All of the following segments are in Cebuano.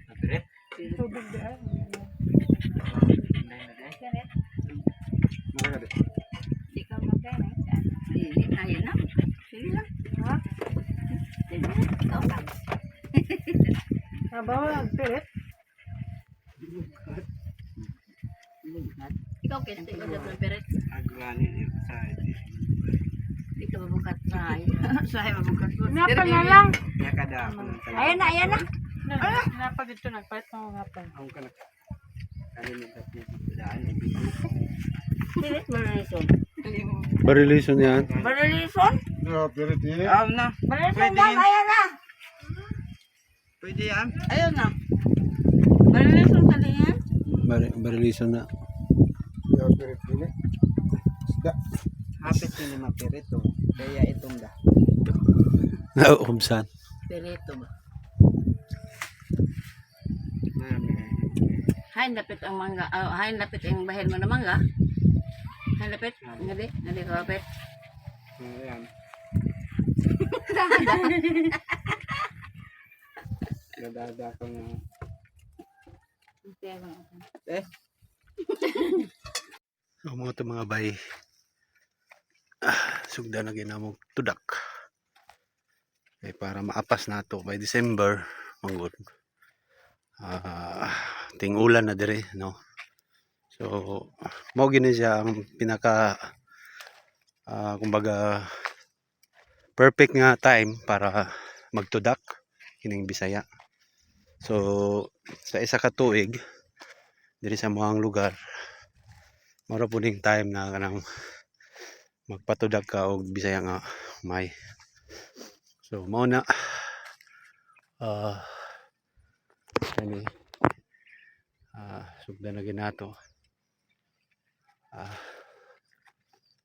Napirit? Tubig di ay. Mga Di ka magkaya. Dili, ayun na. Sige lang. Ha? Sige lang. Ikaw lang. Nabawa, nagpilit. Ikaw kasi, ikaw sa pirit. Agwani niyo sa Ikaw mabukat sa Sa mabukat ko. Napal na lang. Ya kada ako ng talaga. Ayan na, ayan na. Napal dito, nagpalit ng napal. Ang kanak. Kalimutan niya sa daan. Pirit barilison. Barilison yan. Barilison? No, pirit eh. Ah, na. Barilison Pwede lang, yan. ayan na. Pwede yan. Ayun na. Barilison sa tingin? Barilison na. No, pirit ini. Isda. Hapit ni mapirito. Kaya itong da. Nauubsan. Pirito ba? Marami. Hay lapit ang mangga. Oh, hay lapit ang bahil mo na mangga. Hay lapit. Ngadi, ngadi ka lapit. Ayan. Nadada ko nga. Eh, Ang mga ito mga bay. Sugda na ginamog tudak. Eh, para maapas na to by December, manggod. Ting-ulan na dire, no? So, mao gini siya ang pinaka kumbaga perfect nga time para magtudak kining Bisaya. So, sa isa ka tuig diri sa muang lugar, mura po ning time na kanang magpatudag ka og Bisaya nga may. So mao na, kani sugdan na ginato.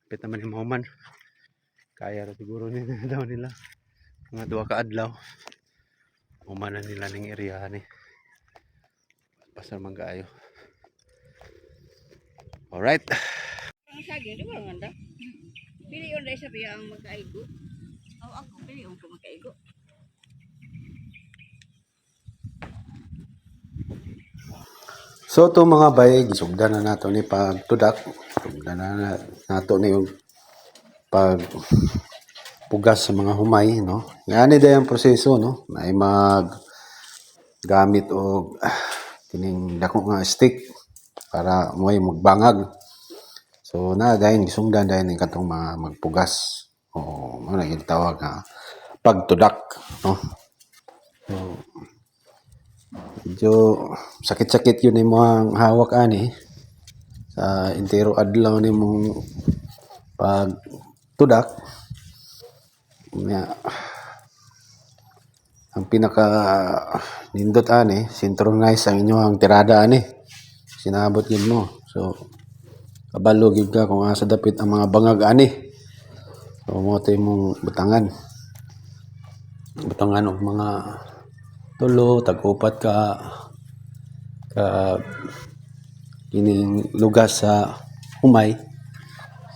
Pit naman yung mahuman. Kaya ra siguro nila daw nila mga duha ka adlaw. Human na nila ning area ni. Pasar man kaayo. Alright. Ang saging, di ba ang ganda? Pili yun dahil sa piya ang magkaigo. Oh, ako, pili yung magkaigo. So to mga bay, gisugdan na nato ni pagtudak. Sugdan na nato ni yung pag pugas sa mga humay, no? Ngani day ang proseso, no? Naay mag gamit og kining dako nga stick para mo'y magbangag. So na dayon gisungdan dayon ning katong mga magpugas o mao na gitawag nga pagtudak, no? So medyo sakit-sakit yun yung mga hawak ani sa entero adlaw ni mong pag tudak. Nya, ang pinaka nindot ani, synchronize ang inyong tirada ani, sinabot yun mo. So kabalo gyud ka kung asa dapit ang mga bangag ani. So mo to imong butangan butangan og mga tulo tag-upat ka ka kining lugas sa humay.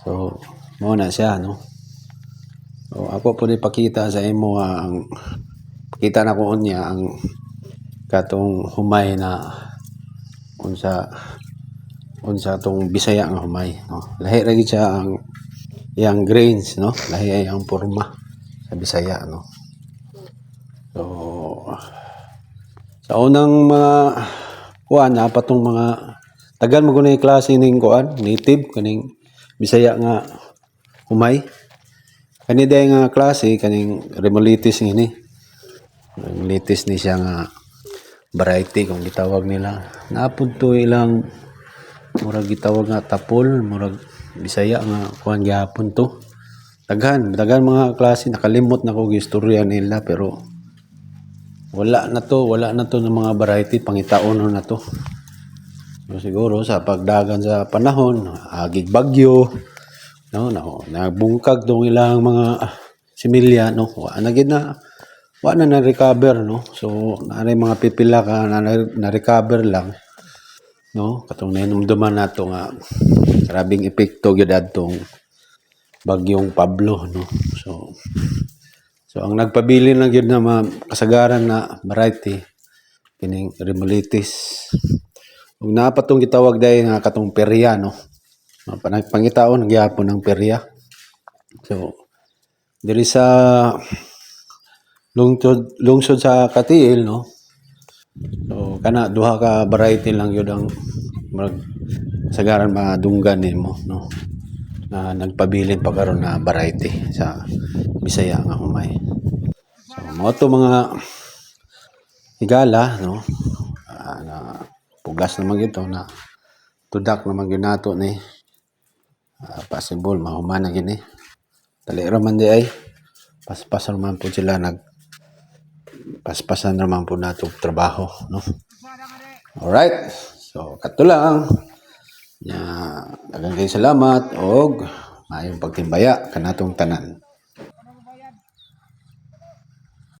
So mao na siya, no? So ako po ni pakita sa imo ang pakita na ko unya ang katong humay na unsa unsa tong Bisaya nga humay, no? Lahi ra gyud siya ang iyang grains, no? Lahi ay ang porma sa Bisaya, no? So sa unang mga kuan na patong mga tagal mo guna yung klase ning kuan native kaning Bisaya nga humay. Kani day nga klase kaning Remolitis ngini. Remolitis ni siya nga variety kung gitawag nila. Naapod to ilang murag gitawag nga tapol, murag Bisaya nga kuan gyapon to. Daghan, daghan mga klase, nakalimot na ko istorya nila, pero wala na to ng mga variety, pangitaon na to. So, siguro sa pagdagan sa panahon, agig bagyo, no, na, nagbungkag dong ilang mga similya, no, wa na gid na, wa na na recover, no. So naay mga pipila ka na, na recover lang, no, katong nahinumduman nato nga grabing epekto gyud adtong bagyong Pablo, no. So ang nagpabili lang gyud na mga kasagaran na variety Kining Remulitis. Ug naa pa tong gitawag dai nga katong perya, no. Pangitaon gyapon ang perya. So diri sa lungsod lungsod sa Cateel, no. So kana duha ka variety lang yun ang murag sagaran madunggan nimo, no, na nagpabilin pa karon na variety sa Bisaya nga humay. So mao to, mga higala, no. Na pugas naman gito na tudak naman gyud nato ni. Possible mahuman na gini. Dali ra man di ay. Paspasan man po sila, nag paspasan ra man po nato trabaho, no. Alright. So kato lang. Nya, daghang kayong salamat og maayong pagtimbaya kanatong tanan.